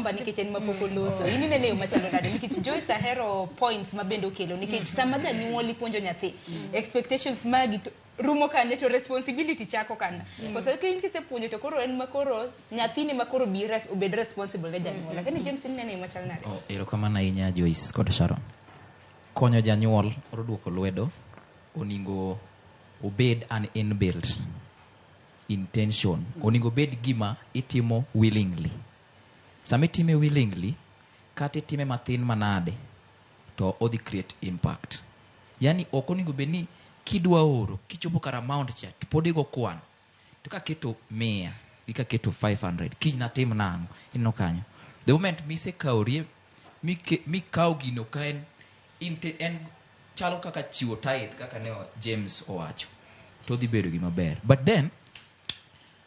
Omba nikech en mapok oloso. In inene e yo machalo nade? Nikech Joyce ahero points ma bende okelo nikech sama janyuol ipuonjo nyathi, expectations magi to rumo kanye to responsibility chako kana. Koso ka in kisepuonjo to koro en ma koro nyathini ma koro bi res, obed responsible ne janyuol. Lakini James in inene e yo machal nade? Oh, erokamano ahinya Joyce kod Sharon. Konyo janyuol or duoko lwedo oningo obed an inbuilt intention. Oningo obed gima itimo willingly. Sama itime willingly, kata itime mathin manade, to odhi create impact. Yani ok oningo bed ni kidwa oro, kichopo kar amount cha, to pod igo kwan. To kaketo 100 gi kaketo 500, kiny natim nang'o? Ineno kanyo. The moment misekawori, mikawo gino ka en, en chalo kaka chiwo tithe kaka ne James owacho, to odhi bedo gima ber. But then,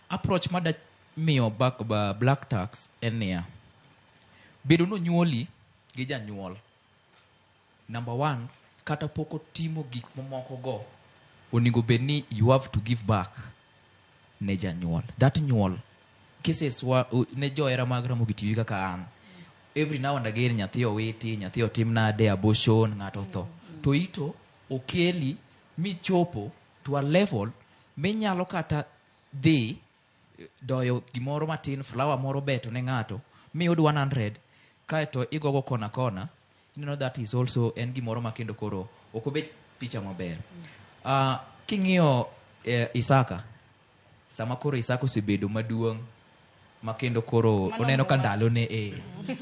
approach mada miyo back, ba, black tax en niya, bedo nonyuoli gi janyuol, number one, kata pok otimo gik mamoko go, onego bed ni you have to give back ne janyuol. That nyuol, cases wa, ne johera mag Ramogi TV kaka an, every now and again nyathi owiti, nyathi otim nade, abortion, ng'ato otho. To ito okeli michopo to a level minyalo kata dhi doyo gimoro matin, flower moro beto ne ng'ato, miyud 100, kaeto igogo kona kona, ineno that is also en gimoro ma kendo koro ok obed picha maber. King'iyo Isaka, sama koro Isaka osebedo maduong' ma kendo koro Mano oneno ka muma. ndalone,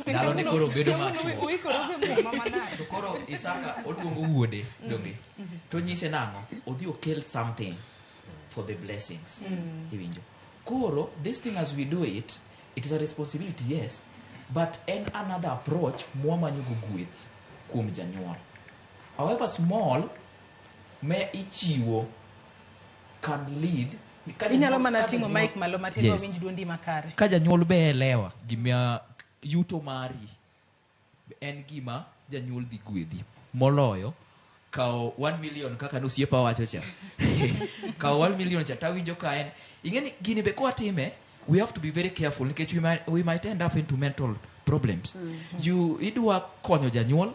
ndalone koro bedo machuok. Uikore gi muma manade? To koro Isaka oluongo wuode, donge? To nyise nang'o? Odhi okel something for the blessings. Iwinjo? Koro, this thing as we do it, it is a responsibility, yes, but en another approach mwamanyogo gweth kuom janyuol. However small, me ichiwo can lead. Ka Inyalo janyuol- mana ka ting'o janyuol- mic malo matin Yes. wawinj duondi makare. Ka janyuol be elewa gima yuto mari en gima janyuol dhi gwedhi moloyo kawo 1 million kaka nosiepa wacho cha. Kawo 1 million cha tawinjo ka en ing'e ni gini be kwatime we have to be very careful nikech we might end up into mental problems. You idwa konyo janyuol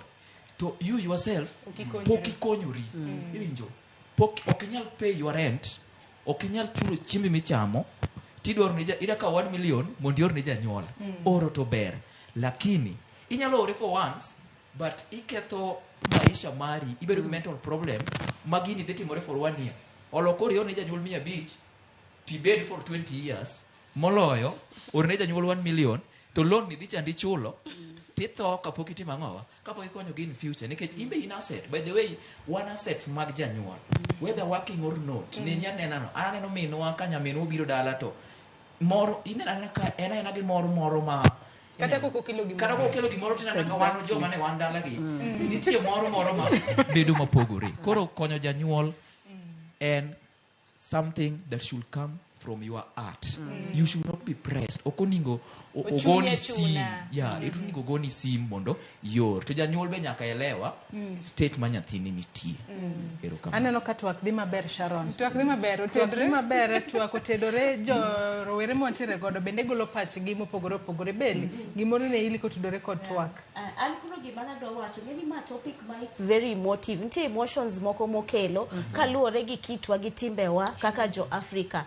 to you yourself Ok ikonyori. pok ikonyori. Iwinjo? Pok ok inyal pay your rent, ok inyal chulo chiembi michamo, tidwaro ni ida kawo 1 million mondo ior ne janyuol. Oro to ber, lakini inyalo ore for once but iketho maisha mari, ibedo gi mental problem ma gini dhi timore for 1 year. Olo koro ior ne janyuol 500 tibed for 20 years moloyo or ne janyuol 1 million to loan ni dhi chandi chulo titho kapok itimo ang'owa, kapok ikonyo gi in future nikech in be in asset. By the way, wan asset mag janyuol whether working or not. Neni anena no, an aneno minwa ka nyaminwa obiro dala to mor ineno anena ka en aena gi mor moro ma Kata kok okelo gimoro. Kata kok okelo gimoro tineno ka wan joma ne wan dala gi nitie moro moro ma bedo mopogore. Koro konyo janyuol en something that should come from your heart. You should not be pressed. Ok oningo Ochuni ogoni achuna. sim. Yeah, it oningo ogoni sim mondo ior. To janyuol be nyaka elewa state ma nyathini nitie. Erokamano. Aneno ka twak dhi maber, Sharon. Twak dhi maber, Twak dhi otedre. maber, twak otedore, jo rowere mwantiere godo bende golo pachgi mopogore opogore. Beli, gimoro ne ili kotudore kod twak. An koro gima nadwa wacho, ng'eni ma topic ma it's very emotive. Nitie emotions moko mokelo kaluwore gi kitwa gi timbewa kaka jo Africa.